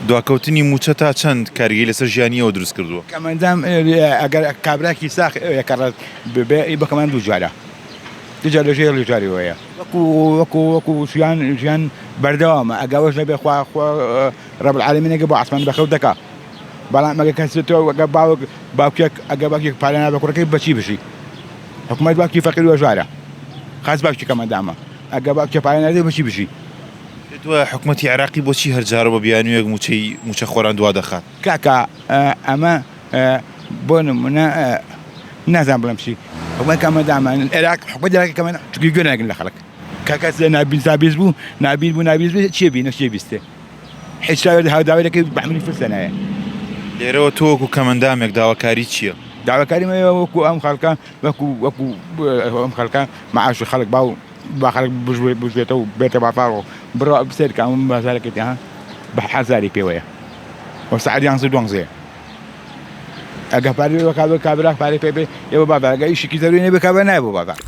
دواکەوتنی مووچە تا چەند کاریگەری لەسەر ژیانی ئێوە دروست کردووە؟ کەمئەندام ئەگەر کابراکی ساخ یەکەڕەت بێ بەکەمان دوو جارە دوو جار لە ژێر ژاریەوەیە وەکو وەکو وەکو ژیان ژیان بەردەوامە ئەگە ئەوەش نەبێ خوا خوا رب العالمین ئەگە بۆ عاسمان بەخەوت دەکا بەڵام ئەگە کەس تۆ ئەگە باوک باوکێک ئەگە باوکێک پارە نابێ کوڕەکەی بەچی بژی حکومەت باوکی فەقیر وەژارە خاس باوکی کەمەندامە ئەگە باوکێ پارە نادێ بەچی بژی. پێت وایە حکومەتی عێراقی بۆچی هەر جارە بە بیانوویەک مووچەی مووچەخۆران دوا دەخات؟ کاکە ئەمە بۆ نمونە نازانم بڵێم چی حکومەت کەمەندامە عێراق حکومەت عێراقی کەمەندامە چونکە گوێ ناگرن لە خەڵک کاکە نابین نابیست بوو نابین بوو نابیست بوو چیە بینە چیە بیستێ هیچ داوای دەکەی بەحملی فرسە نایە. لێرەوە تۆ وەکو کەمەندامێک داواکاریت چییە؟ داواکاریم ئەوەیە وەکو ئەم خەڵکە وەکو وەکو ئەم خەڵکە معاشی خەڵک باو با خەڵک بژێتەوە و بێتە بازاڕ و بڕوا سەیر کە ئەم بازارەکەی ها بە هەزاری پێوەیە و سەعات یانزە دوانزەیە ئەگە پارەی بێ کابرا پارەی پێ بێ ئێوە بازار ئەگە ئیشێکی زەروری نەبێ کابرا نایە بۆ بازار.